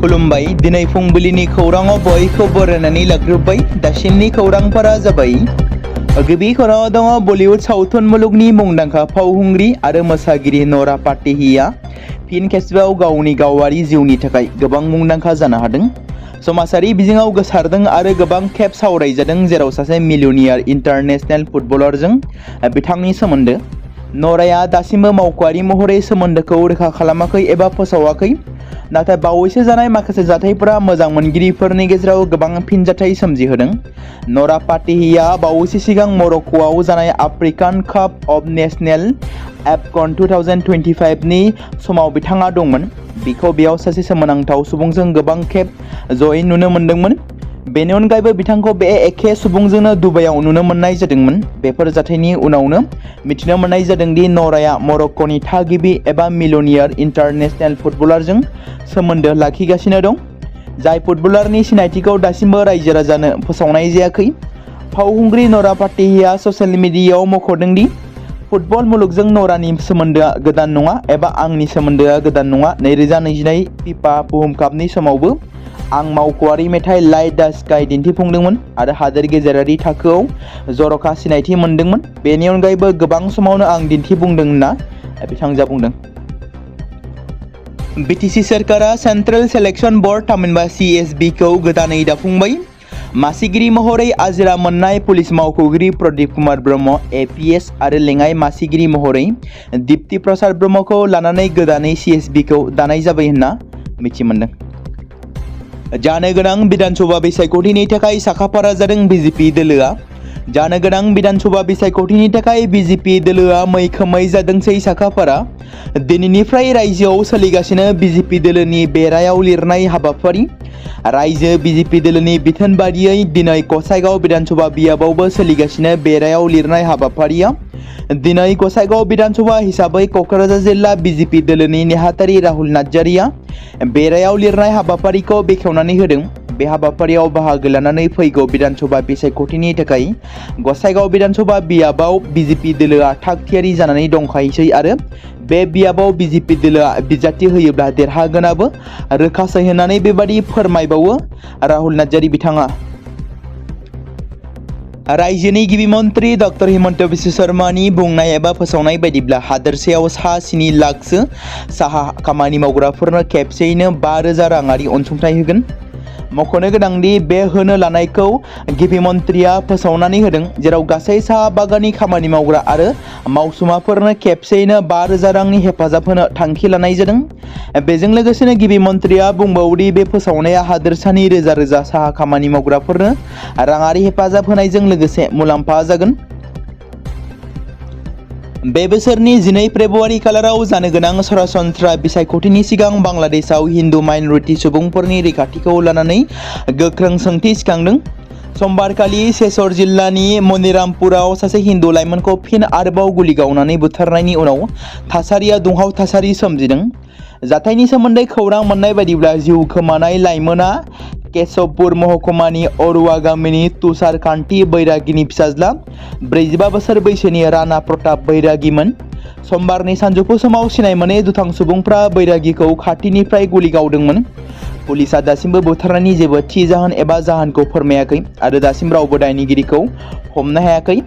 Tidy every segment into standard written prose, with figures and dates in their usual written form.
खुलुमबाय दिनै फुंबिलिनि खौराङाव बयखौबो बरायनानै लाग्रोबाय दासिमनि खौरांफोरा जाबाय गिबि खौराङाव दङ बलिउड सावथुन मुलुगनि मुंदांखा फावखुंग्रि आरो मोसागिरि नरा फातेहिया फिन खेबसेबाव गावनि गावारि जिउनि थाखाय गोबां मुंदांखा जानो हादों। समाजारि बिजोङाव गोसारदों आरो गोबां खेब सावरायजादों जेराव सासे मिलियनियार इन्टारनेशनेल फुटबलारजों बिथांनि सोमोन्दो। नराया दासिमबो मावख'आरि महरै सोमोन्दोखौ रोखा खालामाखै एबा फोसावाखै, नाथाय बावैसो जानाय माखासे जाथायफोरा मोजां मोनगिरिफोरनि गेजेराव गोबां फिनजाथाय सोमजिहोदों। नरा फातेहिया बावैसो सिगां मरक्क'आव जानाय आफ्रिकान काप अफ नेशनेल एफकन 2025 नि समाव बिथाङा दंमोन। बिखौ बेयाव सासे सोमोनांथाव सुबुंजों गोबां खेब जयै नुनो मोन्दोंमोन। बेनि अनगायैबो बिथांखौ बे एखे सुबुंजोंनो दुबाइआव नुनो मोननाय जादोंमोन। बेफोर जाथायनि उनावनो मिथिनो मोननाय जादों दि नराया मरक्क'नि थागिबि एबा मिलियनियार इन्टारनेशनेल फुटबलारजों सोमोन्दो लाखिगासिनो दं, जाय फुटबलारनि सिनायथिखौ दासिमबो रायजो राजानो फोसावनाय जायाखै। फावखुंग्रि नरा फातेहिया ससियेल मिडियायाव मख'दों दि फुटबल मुलुगजों नरानि सोमोन्दोआ गोदान नङा एबा आंनि सोमोन्दोआ गोदान नङा। 2022 फिफा बुहुम कापनि समावबो आं मावख'आरि मेथाइ लाइट द स्काई दिन्थिफुंदोंमोन आरो हादोर गेजेरारि थाखोआव जर'खा सिनायथि मोनदोंमोन। बेनि अनगायैबो गोबां समावनो आं दिन्थिफुंदों होनना बिथांजोआ बुंदों। बिटिसि सोरखारा सेन्ट्रेल सेलेक्शन बर्ड थामहिनबा CSB खौ गोदानै दाफुंबाय। मासिगिरि महरै आजिरा मोननाय पुलिस मावख'गिरि प्रदीप कुमार ब्रह्म APS आरो लेङाइ मासिगिरि महरै दीप्ति प्रसाद ब्रह्मखौ लानानै गोदानै CSB खौ दानाय जाबाय होनना मिथि मोनदों। जानो गोनां बिधानसभा बिसायख'थिनि थाखाय साखाफारा जादों BJP दोलोआ। जानो गोनां बिधानसभा बिसायख'थिनि थाखाय BJP दोलोआ मैखोमै जादोंसै साखाफारा। दिनैनिफ्राय रायजोआव सोलिगासिनो BJP दोलोनि बेरायाव लिरनाय हाबाफारि। रायजो BJP दोलोनि बिथोन बादियै दिनै गसाइगाव बिधानसभा बियाबावबो सोलिगासिनो बेरायाव लिरनाय हाबाफारिया। दिनै गसाइगाव बिधानसभा हिसाबै क'क्राझार जिल्ला BJP दोलोनि नेहाथारि राहुल नार्जारिया बेरायाव लिरनाय हाबाफारिखौ बेखेवनानै होदों। बे हाबाफारियाव बाहागो लानानै फैगौ बिधानसभा बिसायख'थिनि थाखाय गसाइगाव बिधानसभा बियाबाव BJP दोलोआ थाग थियारि जानानै दंखायोसै आरो बे बियाबाव BJP दोलोआ बिजाथि होयोब्ला देरहागोनाबो रोखासै होननानै बेबादि फोरमायबावो राहुल नार्जारि बिथाङा। रायजोनि गिबि मन्त्रि डक्टर हिमन्त बिश्व शर्मानि बुंनाय एबा फोसावनाय बायदिब्ला हादोरसायाव सा 7 लाखसो साहा खामानि मावग्राफोरनो खेबसेयैनो 5,000 राङारि अनसुंथाइ होगोन। मख'नो गोनांदि बे होनो लानायखौ गिबि मन्थ्रिया फोसावनानै होदों, जेराव गासै साहा बागाननि खामानि मावग्रा आरो मावसुमाफोरनो खेबसेयैनो 5,000 रांनि हेफाजाब होनो थांखि लानाय जादों। बेजों लोगोसेनो गिबि मन्थ्रिया बुंबावदि बे फोसावनाया हादोरसानि रोजा रोजा साहा खामानि मावग्राफोरनो राङारि हेफाजाब होनायजों लोगोसे मुलाम्फा जागोन। बे बोसोरनि 12 फेब्रुआरि खालाराव जानो गोनां सरासनस्रा बिसायख'थिनि सिगां बांलादेशआव हिन्दु माइनरिटि सुबुंफोरनि रैखाथिखौ लानानै गोख्रों सोंथि सिखांदों। समबारखालि सेसर जिल्लानि मनिरामपुराव सासे हिन्दु लाइमोनखौ फिन आरोबाव गुलि गावनानै बुथारनायनि उनाव थासारिया दुंहाव थासारि सोमजिदों। जाथायनि सोमोन्दै खौरां मोननाय बायदिब्ला जिउ खोमानाय लाइमोना केशवपुर महकुमानि अरुवा गामिनि तुषार कान्ति बैरागिनि फिसाज्ला 45 बोसोर बैसोनि राणा प्रताप बैरागिमोन। समबारनि सानजौफु समाव सिनाय मोनै दुथां सुबुंफ्रा बैरागिखौ खाथिनिफ्राय गुलि गावदोंमोन। पुलिसआ दासिमबो बुथारनायनि जेबो थि जाहोन एबा जाहोनखौ फोरमायाखै आरो दासिम रावबो दायनिगिरिखौ हमनो हायाखै।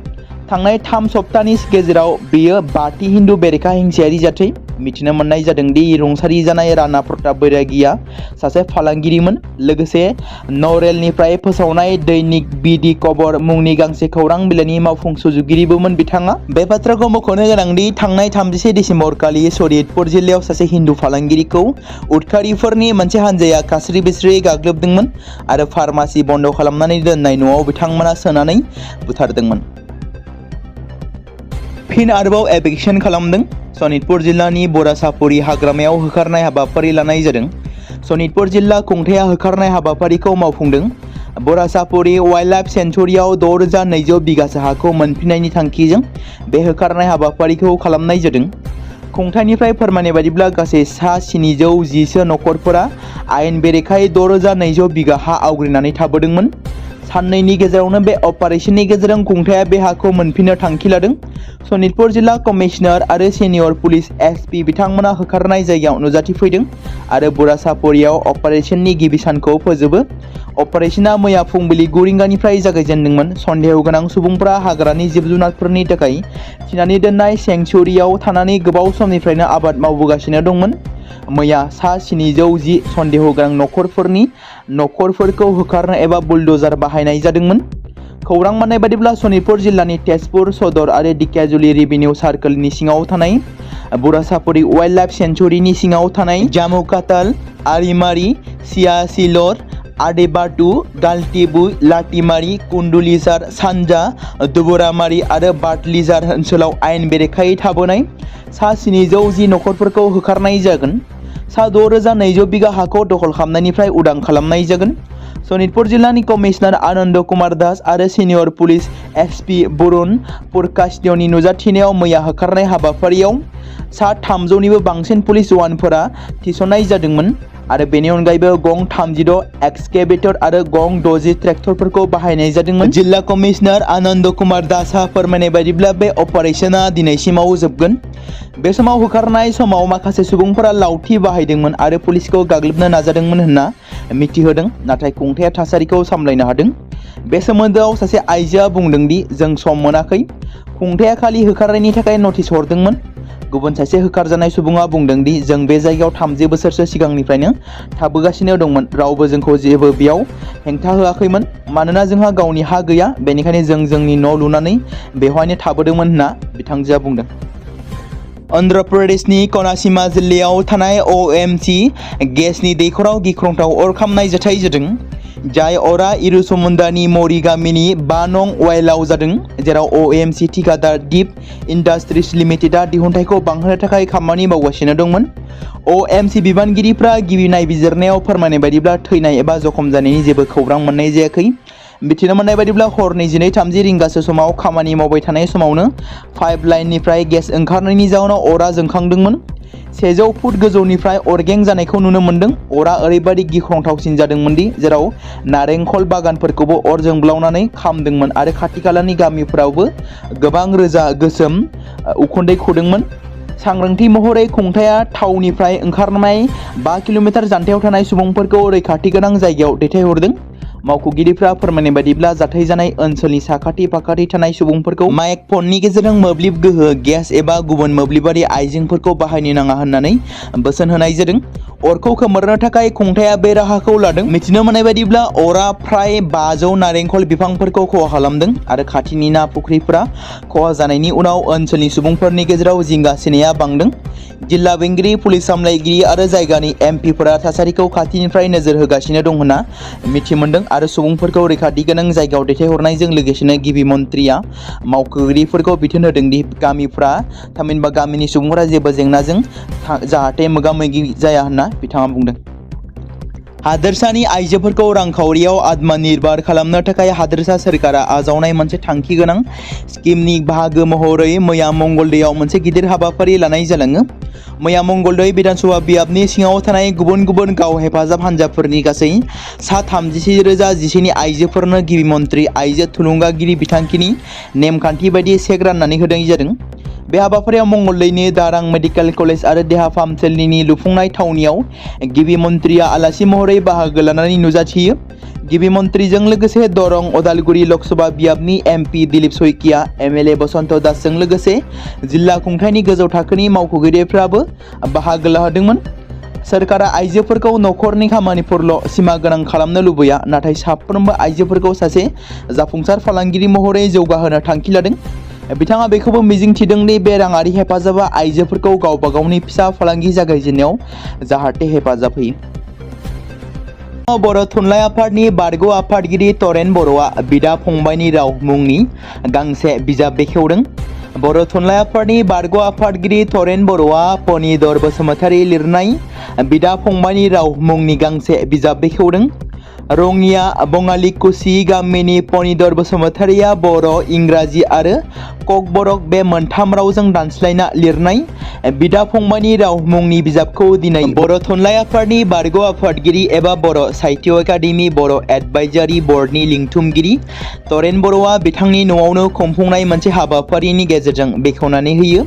थांनाय 3 सप्तानि गेजेराव बेयो 5थि हिन्दु बेरेखा हिंसायारि जाथाय। मिथिनो मोननाय जादों दि रुंसारि जानाय राणा प्रताप बैरागिया सासे फालांगिरिमोन, लोगोसे नरेलनिफ्राय फोसावनाय दैनिक बिदि खबर मुंनि गांसे खौरां बिलाइनि मावफुं सुजुगिरिबोमोन बिथाङा। बे बाथ्राखौ मख'नो गोनांदि थांनाय 31 दिसेम्बर खालि सनितपुर जिल्लायाव सासे हिन्दु फालांगिरिखौ उदखारिफोरनि मोनसे हानजाया खास्रि बिस्रि गाग्लोबदोंमोन आरो फार्मासि बन्द खालामनानै दोननाय न'आव बिथांमोना सोनानै बुथारदोंमोन। फिन आरोबाव एभिक्सन खालामदों। सनितपुर जिल्लानि बरासापुरी हाग्रामायाव होखारनाय हाबाफारि लानाय जादों। सनितपुर जिल्ला खुंथाया होखारनाय हाबाफारिखौ मावफुंदों। बरासापुरी वाइल्डलाइफ सेन्चुरियाव 6,200 बिगासो हाखौ मोनफिननायनि थांखिजों बे होखारनाय हाबाफारिखौ खालामनाय जादों। खुंथायनिफ्राय फोरमायनाय बायदिब्ला गासै सा 710 नखरफोरा आयेन बेरेखायै 6,200 बिगा हा आवग्रिनानै थाबोदोंमोन। साननैनि गेजेरावनो बे अपारेशननि गेजेरजों खुंथाया बे हाखौ मोनफिननो थांखि लादों। सनितपुर जिल्ला कमिशनार आरो सिनियर पुलिस एसपि बिथांमोना होखारनाय जायगायाव नुजाथिफैदों आरो बुरासापरियाव अपारेशननि गिबि सानखौ फोजोबो। अपारेशना मैया फुंबिलि 9 रिंगानिफ्राय जागायजेनदोंमोन। सन्देह गोनां सुबुंफोरा हाग्रानि जिब-जुनारफोरनि थाखाय थिनानै दोननाय सेंक्सुरियाव थानानै गोबाव समनिफ्रायनो आबाद मावबोगासिनो दंमोन। मैया सा 710 सन्देह गोनां नखरफोरखौ होखारनो एबा बुलडोजार बाहायनाय जादोंमोन। खौरां मोननाय बादिब्ला सनितपुर जिल्लानि तेजपुर सदर आरो दिकेजुलि रेभिनिउ सार्कलनि सिङाव थानाय बुरासापरि वाइल्ड लाइफ सेंक्सुरिनि सिङाव थानाय जामुकाताल, आरिमारी, सियासिलर, आदेबाटु, गाल्टिबु, लाटिमारी, कुन्डुलिजार, सानजा दुबुरामारी आरो बाटलिजार ओनसोलाव आयेन बेरेखायै थाबोनाय सा 710 नखरफोरखौ होखारनाय जागोन। सा 6200 बिगा हाखौ दखल खालामनायनिफ्राय उदां खालामनाय जागोन। सनितपुर जिल्लानि कमिशनार आनन्द कुमार दास आरो सिनियर पुलिस एसपि बरुन पुरकास्त्यनि नुजाथिनायाव मैया होखारनाय हाबाफारियाव सा 300निबो बांसिन पुलिस जवानफोरा थिसननाय जादोंमोन आरो बेनि अनगायैबो गं 36 एक्सकेभेटर आरो गं 60 ट्रेक्टरफोरखौ बाहायनाय जादोंमोन। जिल्ला कमिशनार आनन्द कुमार दासआ फोरमायनाय बायदिब्ला बे अपारेशना दिनैसिमाव जोबगोन। बे समाव होखारनाय समाव माखासे सुबुंफोरा लावथि बाहायदोंमोन आरो पुलिसखौ गाग्लोबनो नाजादोंमोन होनना मिथिहोदों, नाथाय खुंथाया थासारिखौ सामलायनो हादों। बे सोमोन्दोआव सासे आइजोआ बुंदों दि जों सम मोनाखै, खुंथाया खालि होखारनायनि थाखाय नटिस हरदोंमोन। गुबुन सासे होखारजानाय सुबुङा बुंदों दि जों बे जायगायाव 30 बोसोरसो सिगांनिफ्रायनो थाबोगासिनो दंमोन, रावबो जोंखौ जेबो बेयाव हेंथा होआखैमोन मानोना जोंहा गावनि हा गैया, बेनिखायनो जों जोंनि न' लुनानै बेवहायनो थाबोदोंमोन होनना बिथांजोआ बुंदों। अन्ध्र प्रदेशनि क'नासीमा जिल्लायाव थानाय OMC गेसनि दैखराव गिख्रंथाव अर खामनाय जाथाय जादों। जाय अरा इरुसमुन्दानि मरी गामिनि 5 नं वाइलआव जादों, जेराव OMC ठिकादार दिप इन्डास्ट्रिज लिमिटेडआ दिहुनथाइखौ बांहोनो थाखाय खामानि मावगासिनो दंमोन। OMC बिबानगिरिफ्रा गिबि नायबिजिरनायाव फोरमायनाय बायदिब्ला थैनाय एबा जखम जानायनि जेबो खौरां मोननाय जायाखै। मिथिनो मोननाय बायदिब्ला हर 22:30 रिंगासो समाव खामानि मावबाय थानाय समावनो पाइपलाइननिफ्राय गेस ओंखारनायनि जाउनाव अरा जोंखांदोंमोन। 100 फुट गोजौनिफ्राय अरगें जानायखौ नुनो मोन्दों। अरा ओरैबायदि गिख्रंथावसिन जादोंमोन दि जेराव नारेंखल बागानफोरखौबो अर जोंब्लावनानै खामदोंमोन आरो खाथि-खालानि गामिफोरावबो गोबां रोजा गोसोम उखुन्दै खुदोंमोन। सांग्रांथि महरै खुंथाया थावनिफ्राय ओंखारनाय 5 किल'मिटार जानथायाव थानाय सुबुंफोरखौ रैखाथि गोनां जायगायाव दैथायहरदों। मावख'गिरिफ्रा फोरमायनाय बायदिब्ला जाथाय जानाय ओनसोलनि साखाथि-फाखाथि थानाय सुबुंफोरखौ माइक फननि गेजेरजों मोब्लिब गोहो, गेस एबा गुबुन मोब्लिबारि आइजेंफोरखौ बाहायनो नाङा होननानै बोसोन होनाय जादों। अरखौ खोमोरनो थाखाय खुंथाया बे राहाखौ लादों। मिथिनो मोननाय बायदिब्ला अरा फ्राय 500 नारेंखल बिफांफोरखौ खहा खालामदों आरो खाथिनि ना फुख्रिफोरा खहा जानायनि उनाव ओनसोलनि सुबुंफोरनि गेजेराव जिंगा सिनाया बांदों। जिल्ला बेंगिरि, पुलिस सामलायगिरि आरो जायगानि एमपिफोरा थासारिखौ खाथिनिफ्राय नोजोर होगासिनो दं होनना मिथि मोन्दों आरो सुबुंफोरखौ रैखाथि गोनां जायगायाव दैथायहरनायजों लोगोसेनो गिबि मन्थ्रिया मावख'गिरिफोरखौ बिथोन होदों दि थामहिनबा गामिनि सुबुंफोरा जेबो जेंनाजों जाहाथे मोगा-मोगि जाया होनना बिथाङा बुंदों। हादोरसानि आइजोफोरखौ रांखावरियाव आत्मनिर्भर खालामनो थाखाय हादोरसा सोरखारा आजावनाय मोनसे थांखि गोनां स्किमनि बाहागो महरै मैया मंगलदैयाव मोनसे गिदिर हाबाफारि लानाय जालाङो। मैया मंगलदै बिधानसभा बियाबनि सिङाव थानाय गुबुन गुबुन गाव हेफाजाब हान्जाफोरनि गासै सा 33,011 आइजोफोरनो गिबि मन्थ्रि आइजो थुलुंगागिरि बिथांखिनि नेमखान्थि बायदि चेक राननानै होनाय जादों। बे हाबाफारियाव मंगलदैनि दारां मेडिकेल कलेज आरो देहा फाहामसालिनि लुफुंनाय थावनियाव गिबि मन्थ्रिया आलासि महरै बाहागो लानानै नुजाथियो। गिबि मन्थ्रिजों लोगोसे दरं उदालगुरि लकसभा बियाबनि MP दिलीप सयकिया, MLA बसन्त दासजों लोगोसे जिल्ला खुंथायनि गोजौ थाखोनि मावख'गिरिफ्राबो बाहागो लादोंमोन। सोरखारा आइजोफोरखौ नखरनि खामानिफोरल' सिमा गोनां खालामनो लुबैया, नाथाय साफ्रोमबो आइजोफोरखौ सासे जाफुंसार फालांगिरि महरै जौगाहोनो थांखि लादों। बिथाङा बेखौबो मिजिंथिदों दि बे राङारि हेफाजाबा आइजोफोरखौ गावबा गावनि फिसा फालांगि जागायजेननायाव जाहाथे हेफाजाब होयो। बर' थुनलाइ आफादनि बारग' आफादगिरि तरेन बर'आ बिदा फंबायनि राव मुंनि गांसे बिजाब बेखेवदों। बर' थुनलाइ आफादनि बारग' आफादगिरि तरेन बर'आ फणिधर बसुमतारी लिरनाय बिदा फंबायनि राव मुंनि गांसे बिजाब बेखेवदों। रङिया बङालि कुसि गामिनि पनिदर बसुमतारिया बर', इंराजि आरो ककबरक बे मोनथाम रावजों दानस्लायना लिरनाय बिदा फंबायनि राव मुंनि बिजाबखौ दिनै बर' थुनलाइ आफादनि बारग' आफादगिरि एबा बर' साहित्य एकाडेमि बर' एडभाइजारि बर्डनि लिंथुमगिरि तरेन बर'आ बिथांनि न'आवनो खुंफुंनाय मोनसे हाबाफारिनि गेजेरजों बेखेवनानै होयो।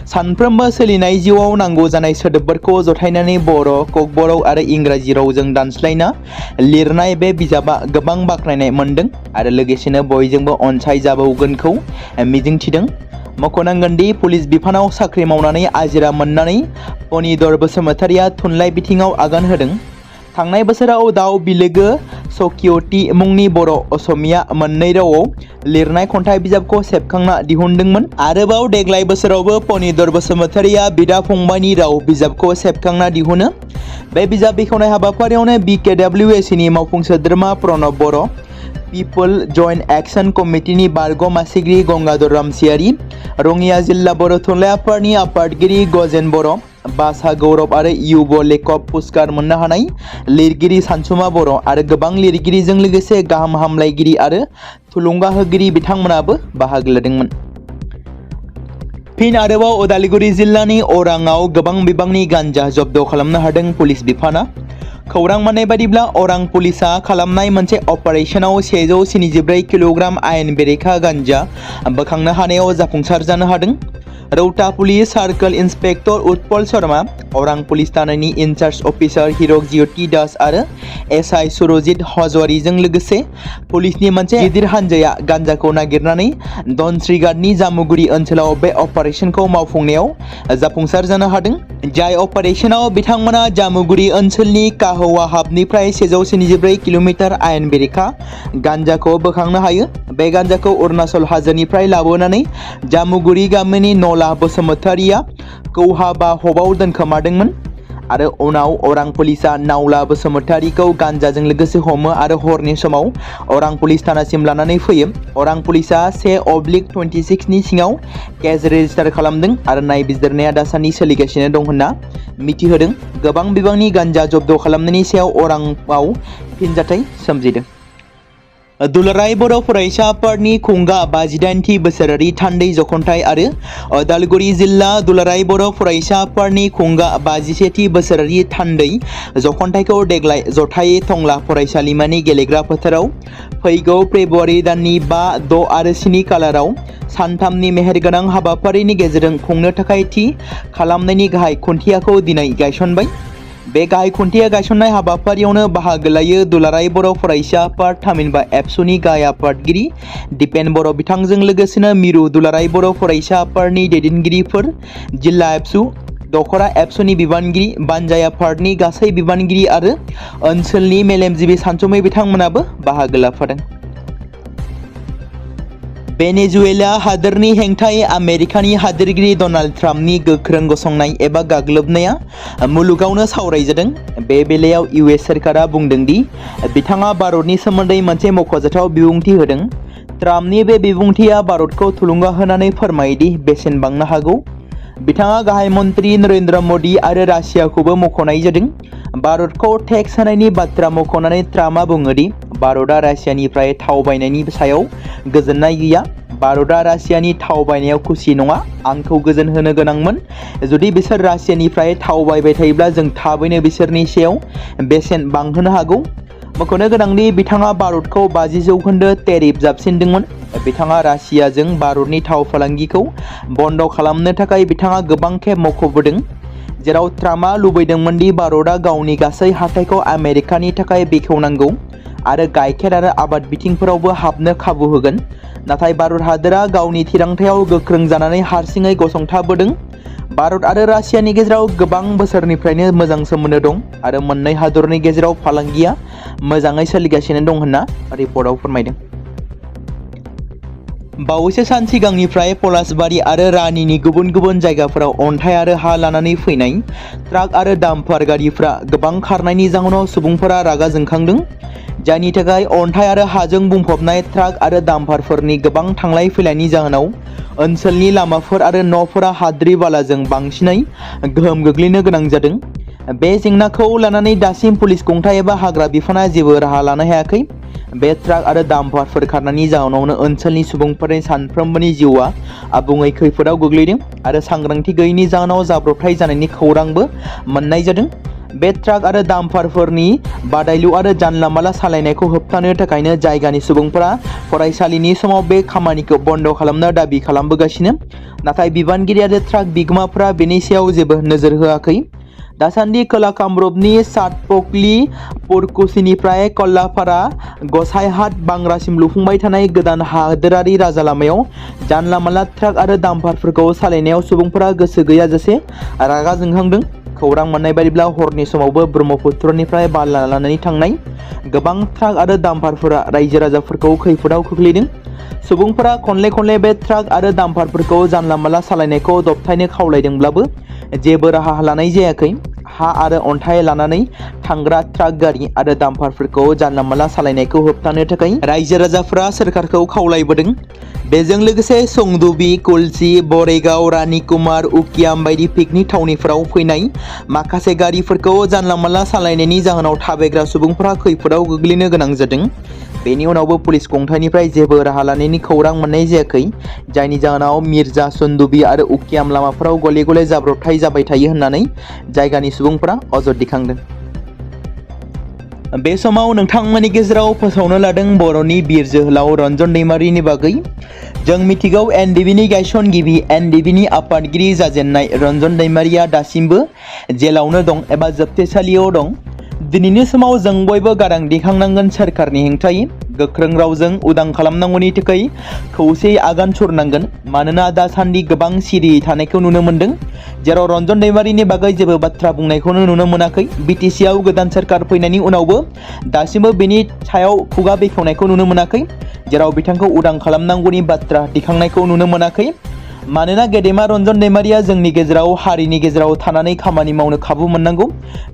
सानफ्रोमबो सोलिनाय जिउआव नांगौ जानाय सोदोबफोरखौ जथायनानै बर', ककबरक आरो इंराजि रावजों दानस्लायना लिरनाय बे बिजाबा गोबां बाख्नायनाय मोनदों आरो लोगोसेनो बयजोंबो अनसायजाबावगोनखौ मिजिंथिदों। मख'नांगोनदि पुलिस बिफानाव साख्रि मावनानै आजिरा मोननानै पनिदर बसुमतारिया थुनलाइ बिथिङाव आगान होदों। थांनाय बोसोराव दाउ बिलोगो सकिय'टि मुंनि बर' असमिया मोननै रावआव लिरनाय खन्थाइ बिजाबखौ सेबखांना दिहुनदोंमोन। आरोबाव देग्लाय बोसोरावबो पनिदर बसुमतारिया बिदा फंबायनि राव बिजाबखौ सेबखांना दिहुनो। बे बिजाब बेखेवनाय हाबाफारियावनो BKWSनि मावफुं सोद्रोमा प्रणब बर', पिपल जइन्ट एक्शन कमिटिनि बारग' मासिगिरि गंगाधर रामसियारि, रङिया जिल्ला बर' थुनलाइ आफादनि आफादगिरि गजेन बर', भाषा गौरब आरो युब लेखक पुरस्कार मोननो हानाय लिरगिरि सानसुमा बर' आरो गोबां लिरगिरिजों लोगोसे गाहाम हामलायगिरि आरो थुलुंगा होगिरि बिथांमोनाबो बाहागो लादोंमोन। फिन आरोबाव उदालगुरि जिल्लानि अराङाव गोबां बिबांनि गान्जा जब्द खालामनो हादों पुलिस बिफाना। खौरां मोननाय बादिब्ला अरां पुलिसा खालामनाय मोनसे अपारेशनाव 174 किल'ग्राम आयेन बेरेखा गान्जा बोखांनो हानायाव जाफुंसार जानो हादों। Rowta police circle inspector Utpal Sharma, Orang police थानानि इनचार्ज अफिसार हिरक ज्योति दास आरो SI सुरजित हजवारीजों लोगोसे पुलिसनि मोनसे गिदिर हानजाया गान्जाखौ नागिरनानै धनस्रीघाटनि जामुगुरि ओनसोलाव बे अपारेशनखौ मावफुंनायाव जाफुंसार जानो हादों। जाय अपारेशनाव बिथांमोना जामुगुरि ओनसोलनि काहौवा हाबनिफ्राय 174 किल'मिटार आयेन बेरेखा गान्जाखौ बोखांनो हायो। बे गान्जाखौ अरुणाचल हाजोनिफ्राय लाबोनानै जामुगुरि गामिनि नला बसुमतारिया कौहाबा हबाव दोनखोमादोंमोन आरो उनाव अरां पुलिसा नावला बसुमतारिखौ गान्जाजों लोगोसे हमो आरो हरनि समाव अरां पुलिस थानासिम लानानै फैयो। अरां पुलिसा 1/26 नि सिङाव केस रेजिस्टार खालामदों आरो नायबिजिरनाया दासान्दि सोलिगासिनो दं होनना मिथिहोदों। गोबां बिबांनि गान्जा जब्द खालामनायनि सायाव अराङाव फिनजाथाय सोमजिदों। दुलाराय बर' फरायसा आफादनि खुंगा 58थि बोसोरारि थान्दै जखनथाइ आरो उदालगुरि जिल्ला दुलाराय बर' फरायसा आफादनि खुंगा 51थि बोसोरारि थान्दै जखनथाइखौ देग्लाय जथायै टंला फरायसालिमानि गेलेग्रा फोथाराव फैगौ फेब्रुवारि दाननि 5, 6 आरो 7 खालाराव सानथामनि मेहेरगोनां हाबाफारिनि गेजेरजों खुंनो थाखाय थि खालामनायनि गाहाय खुन्थियाखौ दिनै गायसनबाय। बे गाहाय खुन्थिया गायसननाय हाबाफारियावनो बाहागो लायो दुलाराय बर' फरायसा आफाद थामहिनबा एबसुनि गाहाय आफादगिरि दिपेन बर' बिथांजों लोगोसेनो मिरु दुलाराय बर' फरायसा आफादनि दैदेनगिरिफोर, जिल्ला एबसु, दखरा एबसुनि बिबानगिरि, बानजाय आफादनि गासै बिबानगिरि आरो ओनसोलनि मेलेमजिबि सानसुमै बिथांमोनाबो बाहागो लाफादों। वेनेजुवेला हादोरनि हेंथायै आमेरिकानि हादोरगिरि डनाल्ड ट्राम्पनि गोख्रों गसंनाय एबा गाग्लोबनाया मुलुगावनो सावरायजादों। बे बेलायाव US सोरखारा बुंदों दि बिथाङा भारतनि सोमोन्दै मोनसे मख'जाथाव बिबुंथि होदों। ट्राम्पनि बे बिबुंथिया भारतखौ थुलुंगा होनानै फोरमायोदि बेसेन बांनो हागौ। बिथाङा गाहाय मन्त्रि नरेन्द्र मोदी आरो रासियाखौबो मख'नाय जादों। भारतखौ टेक्स होनायनि बाथ्रा मख'नानै ट्राम्पआ बुङो दि भारतआ रासियानिफ्राय थाव बायनायनि सायाव गोजोननाय गैया। भारतआ रासियानि थाव बायनायाव खुसि नङा। आंखौ गोजोन होनो गोनांमोन। जुदि बिसोर रासियानिफ्राय थाव बायबाय थायोब्ला जों थाबैनो बिसोरनि सायाव बेसेन बांहोनो हागौ। मख'नो गोनांदि बिथाङा भारतखौ 50% टेरिफ जाबसिनदोंमोन। बिथाङा रासियाजों भारतनि थाव फालांगिखौ बन्द खालामनो थाखाय बिथाङा गोबां खेब मख'बोदों, जेराव ट्राम्पआ लुबैदोंमोन दि भारतआ गावनि गासै हाथाइखौ आमेरिकानि थाखाय बेखेवनांगौ आरो गाइखेर आरो आबाद बिथिंफोरावबो हाबनो खाबु होगोन। नाथाय भारत हादोरा गावनि थिरांथायाव गोख्रों जानानै हारसिङै गसंथाबोदों। भारत आरो रासियानि गेजेराव गोबां बोसोरनिफ्रायनो मोजां सोमोन्दो दं आरो मोननै हादरनि गेजेराव फालांगिया मोजाङै सोलिगासिनो दं होनना रिपर्टआव फोरमायदों। बावैसो सान सिगांनिफ्राय पलासबारि आरो रानीनि गुबुन गुबुन जायगाफोराव अन्थाइ आरो हा लानानै फैनाय ट्राक आरो डाम्पार गारिफ्रा गोबां खारनायनि जाहोनाव सुबुंफोरा रागा जोंखांदों, जायनि थाखाय अन्थाइ आरो हाजों बुंफबनाय ट्राक आरो डाम्पारफोरनि गोबां थांलाय फैलायनि जाहोनाव ओनसोलनि लामाफोर आरो न'फोरा हाद्रि बालाजों बांसिनै गोहोम गोग्लैनो गोनां जादों। बे जेंनाखौ लानानै दासिम पुलिस खुंथाय एबा हाग्रा बिफाना जेबो राहा लानो हायाखै। बे ट्राक आरो डाम्पारफोर खारनायनि जाहोनावनो ओनसोलनि सुबुंफोरनि सानफ्रोमबोनि जिउआ आबुङै खैफोदाव गोग्लैदों आरो सांग्रांथि गैयैनि जाहोनाव जाब्रबथाय जानायनि खौरांबो मोननाय जादों। बे ट्राक आरो डाम्पारफोरनि बादायलु आरो जानला मानला सालायनायखौ होबथानो थाखायनो जायगानि सुबुंफोरा फरायसालिनि समाव बे खामानिखौ बन्द खालामनो दाबि खालामबोगासिनो। नाथाय बिबानगिरि आरो ट्राक बिगोमाफोरा बेनि सायाव जेबो नोजोर होआखै। दासान्दि खोला कामरुपनि सातपकली पुरकुसिनिफ्राय कल्लापारा गसाइहाट बांग्रासिम लुफुंबाय थानाय गोदान हादोरारि राजा लामायाव जानला मानला ट्राक आरो डाम्पारफोरखौ सालायनायाव सुबुंफोरा गोसो गैयाजासे रागा जोंहांदों। खौरां मोननाय बायदिब्ला हरनि समावबो ब्रह्मपुत्रनिफ्राय बाला लानानै थांनाय गोबां ट्राक आरो डाम्पारफोरा रायजो राजाफोरखौ खैफोदाव खोख्लैदों। सुबुंफोरा खनले बे ट्राक आरो डाम्पारफोरखौ जानला मानला सालायनायखौ दबथायनो खावलायदोंब्लाबो जेबो राहा लानाय जायाखै। हा आरो अन्थाइ लानानै थांग्रा ट्राक गारि आरो डाम्पारफोरखौ जानला मानला सालायनायखौ होबथानो थाखाय रायजो राजाफोरा सोरखारखौ खावलायबोदों। बेजों लोगोसे संदुबी, कुल्ची, बरेगाव, रानीकुमार, उकियाम बायदि पिकनिक थावनिफोराव फैनाय माखासे गारिफोरखौ जानला मानला सालायनायनि जाहोनाव थाबायग्रा सुबुंफोरा खैफोदाव गोग्लैनो गोनां जादों। बेनि उनावबो पुलिस खुंथायनिफ्राय जेबो राहा लानायनि खौरां मोननाय जायाखै, जायनि जाहोनाव मिर्जा, सन्दुबी आरो उकियाम लामाफोराव गले गले जाब्रबथाय जाबाय थायो होननानै जायगानि सुबुंफोरा अजद दिखांदों। बे समाव नोंथांमोननि गेजेराव फोसावनो लादों बर'नि बिर जोहोलाव रन्जन दैमारिनि बागै। जों मिथिगौ एनडिबिनि गायसनगिरि, एनडिबिनि आफादगिरि जाजेननाय रन्जन दैमारिया दासिमबो जेलावनो दं एबा जोबथेसालियाव दं। दिनैनि समाव जों बयबो गारां दिखांनांगोन सोरखारनि हेंथायै। गोख्रों रावजों उदां खालामनांगौनि थाखाय खौसेयै आगान सुरनांगोन। मानोना दासान्दि गोबां सिरियै थानायखौ नुनो मोन्दों, जेराव रन्जन दैमारिनि बागै जेबो बाथ्रा बुंनायखौनो नुनो मोनाखै। बिटिसिआव गोदान सोरखार फैनायनि उनावबो दासिमबो बेनि सायाव खुगा बेखेवनायखौ नुनो मोनाखै, जेराव बिथांखौ उदां खालामनांगौनि बाथ्रा दिखांनायखौ नुनो मोनाखै। मानोना गेदेमा रन्जन दैमारिया जोंनि गेजेराव हारिनि गेजेराव थानानै खामानि मावनो खाबु मोननांगौ।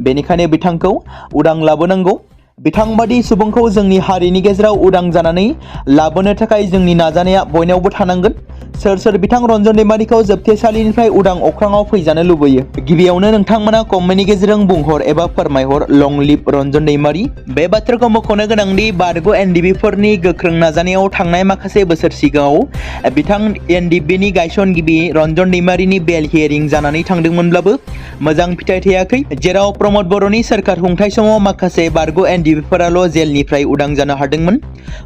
बेनिखायनो बिथांखौ उदां लाबोनांगौ। बिथांबादि सुबुंखौ जोंनि हारिनि गेजेराव उदां जानानै लाबोनो थाखाय जोंनि नाजानाया बयनावबो थानांगोन। सोर बिथां रन्जन दैमारिखौ जोबथेसालिनिफ्राय उदां अख्राङाव फैजानो लुबैयो? गिबियावनो नोंथांमोना कमेन्टनि गेजेरजों बुंहर एबा फोरमायहर लं लिभ रन्जन दैमारि। बे बाथ्राखौ मख'नो गोनांदि बारग' एनडिबिफोरनि गोख्रों नाजानायाव थांनाय माखासे बोसोर सिगाङाव बिथां एनडिबिनि गायसनगिरि रन्जन दैमारिनि बेल हियारिं जानानै थांदोंमोनब्लाबो मोजां फिथाइ थायाखै, जेराव प्रमद बर'नि सोरखार खुंथाय समाव माखासे बारग' एनडिबिफोराल' जेलनिफ्राय उदां जानो हादोंमोन।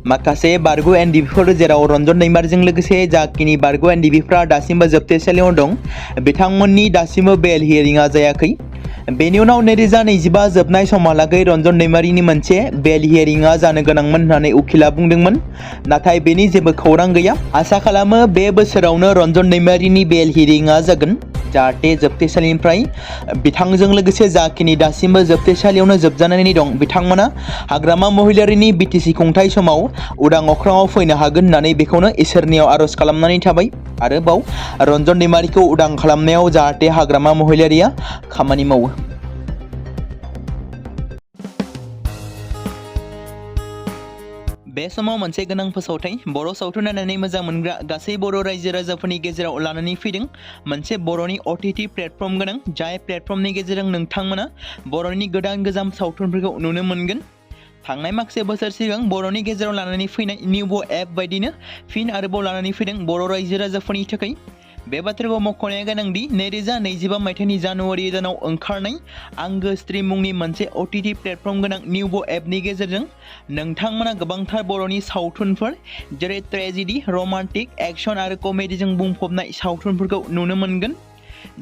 माखासे बारग' एनडिबिफोर, जेराव रन्जन दैमारिजों लोगोसे जाखिनि बारग' एनडिबिफोरा दासिमबो जोबथेसालियाव दं, बिथांमोननि दासिमबो बेल हियारिंआ जायाखै। बेनि उनाव 2025 जोबनाय समहालागै रन्जन दैमारिनि मोनसे बेल हियारिंआ जानो गोनांमोन होननानै उखिला बुंदोंमोन, नाथाय बेनि जेबो खौरां गैया। आसा खालामो बे बोसोरावनो रन्जन दैमारिनि बेल हियारिंआ जागोन, जाहाथे जोबथेसालिनिफ्राय बिथांजों लोगोसे जाखिनि दासिमबो जोबथेसालियावनो जोबजानानै दं बिथांमोना हाग्रामा महिलारिनि बिटिसि खुंथाय समाव उदां अख्राङाव फैनो हागोन होननानै बेखौनो इसोरनियाव आर'ज खालामनानै थाबाय। आरोबाव रन्जन दैमारिखौ उदां खालामनायाव जाहाथे हाग्रामा महिलारिया खामानि मावो। बे समाव मोनसे गोनां फोसावथाय बर' सावथुन नायनानै मोजां मोनग्रा गासै बर' रायजो राजाफोरनि गेजेराव लानानै फैदों मोनसे बर'नि OTT प्लेटफर्म गोनां, जाय प्लेटफर्मनि गेजेरजों नोंथांमोना बर'नि गोदान गोजाम सावथुनफोरखौ नुनो मोनगोन। थांनाय माखासे बोसोर सिगां बर'नि गेजेराव लानानै फैनाय निउबो एप बायदिनो फिन आरोबाव लानानै फैदों बर' रायजो राजाफोरनि थाखाय। बे बाथ्राखौ मख'नाया गोनांदि 2025 मायथाइनि जानुवारि दानाव ओंखारनाय आंगो स्ट्रिम मुंनि मोनसे OTT प्लेटफर्म गोनां निउबो एपनि गेजेरजों नोंथांमोना गोबांथार बर'नि सावथुनफोर, जेरै ट्रेजेडि, रमान्टिक, एक्सन आरो कमेडिजों बुंफबनाय सावथुनफोरखौ नुनो मोनगोन।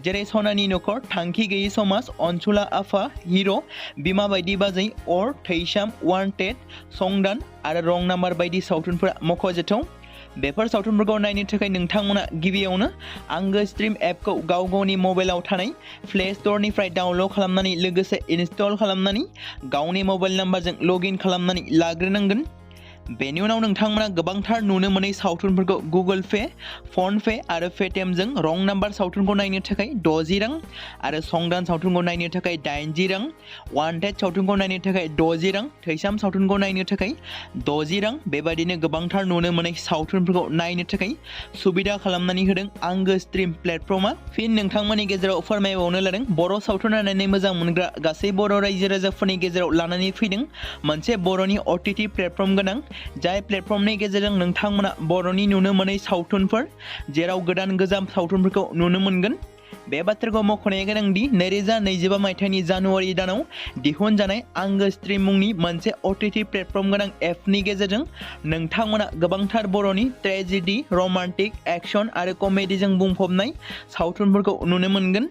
जेरै सनानि नखर, थांखि गैयै समाज, अनसुला आफा, हिर', बिमा बायदि बाजै, अर, थैसाम, वान्टेड, संदान आरो रं नाम्बार बायदि सावथुनफोरा मख'जाथाव। बेफोर सावथुनफोरखौ नायनो थाखाय नोंथांमोना गिबियावनो आंगो स्ट्रिम एपखौ गाव गावनि मबाइलाव थानाय प्ले स्ट'रनिफ्राय डाउनल'ड खालामनानै लोगोसे इनस्टल खालामनानै गावनि मबाइल नाम्बारजों लग इन खालामनानै लाग्रोनांगोन। बेनि उनाव नोंथांमोना गोबांथार नुनो मोनै सावथुनफोरखौ गुगोल पे, फन पे आरो पेटिएमजों रं नाम्बार सावथुनखौ नायनो थाखाय 60 रां आरो संदान सावथुनखौ नायनो थाखाय 80 रां, वान्टेड सावथुनखौ नायनो थाखाय 60 रां, थैसाम सावथुनखौ नायनो थाखाय 60 रां बेबायदिनो गोबांथार नुनो मोनै सावथुनफोरखौ नायनो थाखाय सुबिदा खालामनानै होदों आंगो स्ट्रिम प्लेटफर्मा। फिन नोंथांमोननि गेजेराव फोरमायबावनो लादों बर' सावथुन नायनानै मोजां मोनग्रा गासै बर' रायजो राजाफोरनि गेजेराव लानानै फैदों मोनसे बर'नि OTT प्लेटफर्म गोनां, जाय प्लेटफर्मनि गेजेरजों नोंथांमोना बर'नि नुनो मोनै सावथुनफोर जेराव गोदान गोजाम सावथुनफोरखौ नुनो मोनगोन। बे बाथ्राखौ मख'नाया गोनांदि 2025 मायथाइनि जानुवारि दानाव दिहुनजानाय आंगो स्ट्रिम मुंनि मोनसे OTT प्लेटफर्म गोनां एपनि गेजेरजों नोंथांमोना गोबांथार बर'नि ट्रेजेडि, रमान्टिक, एक्शन आरो कमेडिजों बुंफबनाय सावथुनफोरखौ नुनो मोनगोन।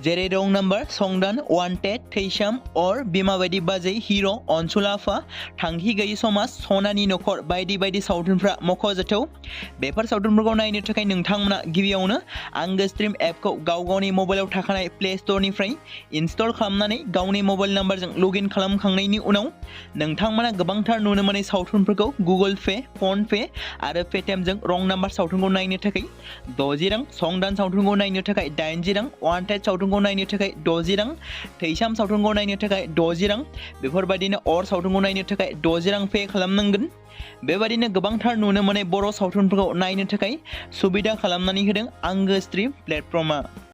जेरै रं नाम्बार, संदान, वान्टेड, थैसाम, अर, बिमा बायदि बाजै, हिर', अनसुला आफा, थांखि गैयि समाज, सनानि नखर बायदि बायदि सावथुनफ्रा मख'जाथाव। बेफोर सावथुनफोरखौ नायनो थाखाय नोंथांमोना गिबियावनो आंगो स्ट्रिम एपखौ गावनि मबाइलाव थाखानाय प्ले स्ट'रनिफ्राय इनस्टल खालामनानै गावनि मबाइल नाम्बारजों लगइन खालामखांनायनि उनाव नोंथांमोना गोबांथार नुनो मोनै सावथुनफोरखौ गुगोल पे, फन पे आरो पेटिएमजों रं नाम्बार सावथुनखौ नायनो थाखाय 60 रां, संदान सावथुनखौ नायनो थाखाय 80 रां, वान्टेड सावथुनखौ नायनो थाखाय 60 रां, थैसाम सावथुनखौ नायनो थाखाय 60 रां बेफोरबायदिनो अर सावथुनखौ नायनो थाखाय 60 रां पे खालामनांगोन। बेबायदिनो गोबांथार नुनो मोनै बर' सावथुनफोरखौ नायनो थाखाय सुबिदा खालामनानै होदों आंगो स्ट्रिम प्लेटफर्मा।